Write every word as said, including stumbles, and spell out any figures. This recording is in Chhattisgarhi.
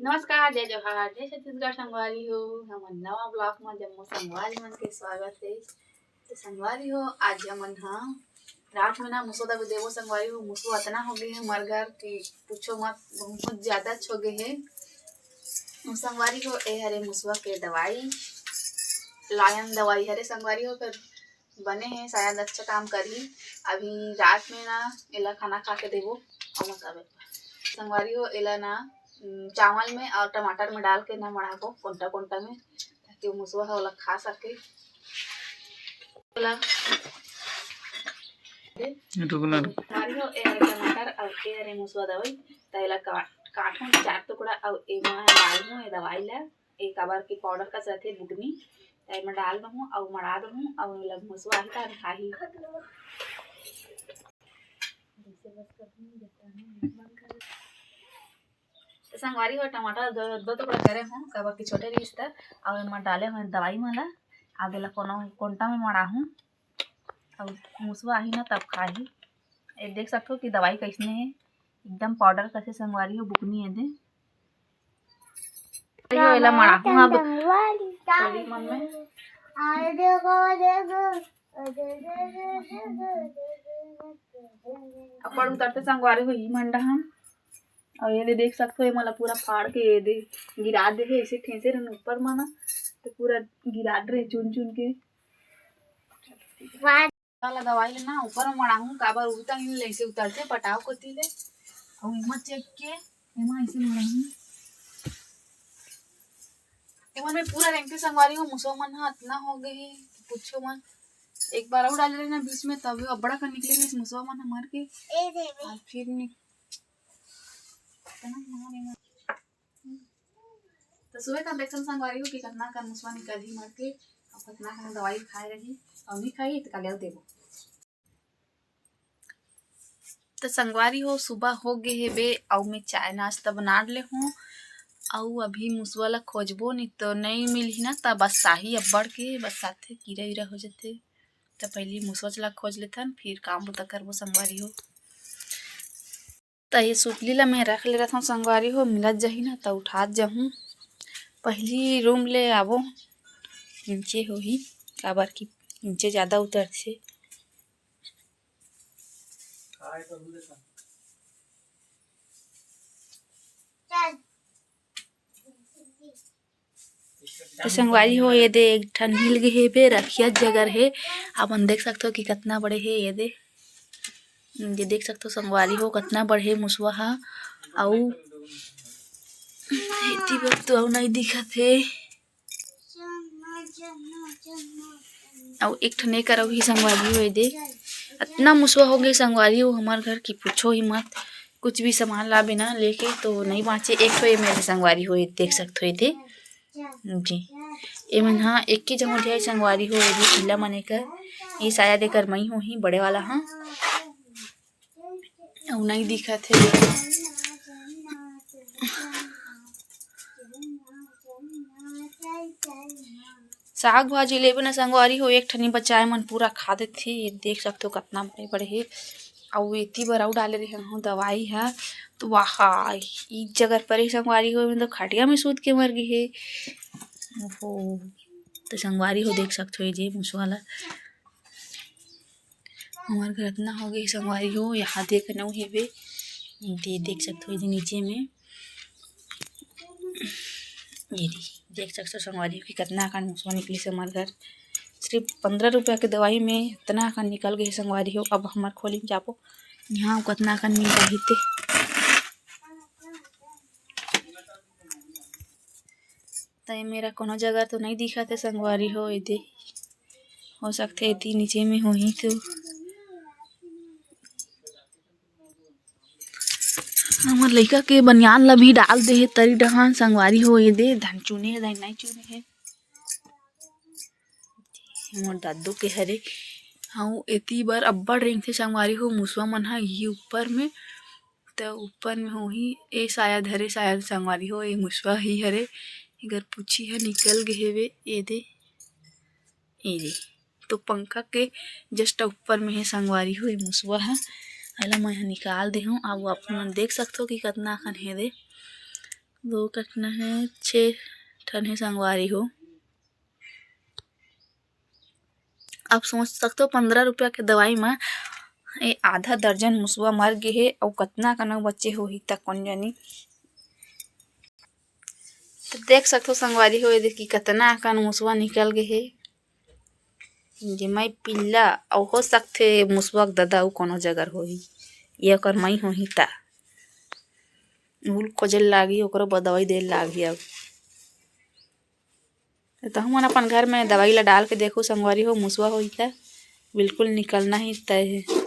नमस्कार, जय जोहार, जय छत्तीसगढ़ संगवारी हो। हमर नवा vlog म जम्मो संगवारी मन के स्वागत हे। तो संगवारी हो, आज हमन ह रात में ना मुसवा दवाई देबो संगवारी हो। मुसवा अतना हो गे हे हमर घर कि पूछो मत, बहुत ज्यादा हो गे हे। संगवारी हो, ए हरे मुसवा के दवाई, लायन दवाई हरे संगवारी हो, फेर बने हे, शायद अच्छा काम करही। अभी रात में ना एला खाना खा के देबो। अउ मत आवे। संगवारी हो, एला ना, उम, चावल में अउ टमाटर में डाल के ना मढ़ाबो कोंटा कोंटा में, ताकि वो मुसवा ह ओला खा सके। ओला रुक ना, रुक। संगवारी हो, ए हरे टमाटर अउ ए हरे मुसवा दवाई, त एला काट, काटहूँ चार टुकड़ा अउ एमा डालहूँ ए दवाई ला। ए काबर के पाउडर कस रथे बुकनी, त एमा डाल दहूँ अउ मड़ा दहूँ अउ एला मुसवा आही त खाही। त संगवारी हो, टमाटर दो, दो टुकड़ा करे हूँ, काबर के छोटे रहिस त, अउ एमा डाले हूँ दवाई मन ला। अब एला कोनो कोंटा में मड़ाहूँ, अउ मुसवा आही ना तब खाही। ए देख सकथो कि दवाई कइसने हे, एकदम पाउडर कसे संगवारी हो बुकनी ए दे। यो एला मड़ाहूँ अब। कड़ी मन में। अब्बड़ उतरते संगवारी हो ई मंडा हम। अउ ये दे देख सकथो, एमा ला पूरा फाड़ के ये दे गिरा दे हे, ऐसे ठेंसे रहन ऊपर मा ना, तो पूरा गिरा दे रहे चुन चुन के। वाला दवाई ले ना ऊपर में मड़ाहूँ, काबर उता ही ले से उतरते पटाव कोती ले। अउ एमा चेक के, एमा ऐसे मड़ाहूँ। एमन में पूरा रेंगते संगवारी हो, मुसवा मन ह अतना हो गए हे कि पूछो मत। एक बार अउ डाले रहे ना बीच में, तब अब्बड़ अकन निकले रहिस मुसवा मन ह मर के। ए देवी। अउ फिर निक-, इतना मार एमन। तो सुबह का देखथन संगवारी हो कि कतना कन मुसवा निकलही मर के, अउ कतना कन दवाई खाए रही, अउ नहीं खाई तो काले अउ देबो। तो संगवारी हो, सुबह हो गे हेबे, अउ मैं चाय नाश्ता बना ले हूँ। अउ अभी मुसवा ला खोजबो, नहीं तो नहीं मिलही ना, त बस्साही अब्बड़ के बस्साथे, कीरा वीरा हो जथे। त पहली मुसवा ला खोज लेथन, फिर काम बुता करबो संगवारी हो। त ये सुपली ला मैं रख ले रहथंव संगवारी हो, मिलत जाही ना त उठात जाहूँ। पहली रूम ले आबो, नीचे होही, काबर कि नीचे ज्यादा उतरथे। तो संगवारी हो, ये दे एक ठन मिल गे हे बे, रखिया जगर हे। अपन देख सकथो कि कतना बड़े हे ये दे। ये देख सकथो संगवारी हो, कतना बड़े हे मुसवा ह। अउ एती बर तो अउ नहीं दिखत हे। अउ एक ठन एकर अउ ही संगवारी हो ये दे। अतना मुसवा हो गे संगवारी हो हमर घर कि पूछो ही मत। कुछ भी सामान लाबे ना लेके तो नहीं बाँचे। एक ठो ये मेरे संगवारी हो, ये देख सकथो ये दे। जी, एमन ह एके जगह उठे संगवारी हो, ये भी पीला मने कर, ये शायद एकर मई होही बड़े वाला ह, अउ नहीं दिखत हे। साग भाजी लेबे ना संगवारी हो, एक ठनी बचाए मन पूरा खा देथे। ये देख सकथो कतना बड़े बड़े हे। अउ एती बर अउ डाले रहे हूँ दवाई ह, तो वाह, ई जगर परे संगवारी हो, मतलब खटिया में सूत के मर गे हे। ओहो, तो संगवारी हो देख सकथो ये जे मुसवा ला। हमर घर अतना हो गे संगवारी हो, यहाँ देख नउ हेबे, दे देख सकथो ये जे नीचे में। ये दे, देख सकथो संगवारी हो कि कतना अकन मुसवा निकलिस हमर घर। सिर्फ पंद्रह रुपया के दवाई में इतना अकन निकल गे संगवारी हो। अब हमर खोली में जाबो, यहाँ कतना अकन मिल जाही ते। त ये मेरा कोनो जगह तो नहीं दिखत हे संगवारी हो, ये दे। हो सकथे एती नीचे में होही तो। हमर लइका के बनियान ला भी डाल दे हे तरी डहान संगवारी हो, ये दे। धन चुने हे, धन नहीं चुने हे। मोर दादू के हरे। हाँ, एती बर अब्बड़ रेंगथे संगवारी हो, मुसवा मन ह इही ऊपर में। त ऊपर में होही, ए शायद हरे, शायद संगवारी हो, ए मुसवा ही हरे। एकर पूछी ह निकल गे हेवे, ए दे, ए दे। तो पंखा के just ऊपर में हे संगवारी हो, ए मुसवा ह। एला मैं ह निकाल दे हूँ। अब आप मन देख सकथो कि कतना अकन हे दे। दो कतना हे, छः ठन हे संगवारी हो। आप सोच सकते हो, पंद्रह रुपया के दवाई में ये आधा दर्जन मुसवा मर गे हे, अउ कतना कन बचे होही त कोन जानी। तो देख सकते हो संगवारी हो, ये देखी कतना कन मुसवा निकल गे हे। जे मैं पिल्ला, अउ हो सकथे मुसवा के ददा अउ कोनो जगर होही, ये ओकर मई होही ता। उल खोजे लागही, ओकरो बर दवाई दे लागही। अब तो हमन अपन घर में दवाई ला डाल के देखो संगवारी हो, मुसवा होही त बिल्कुल निकलना ही तय हे।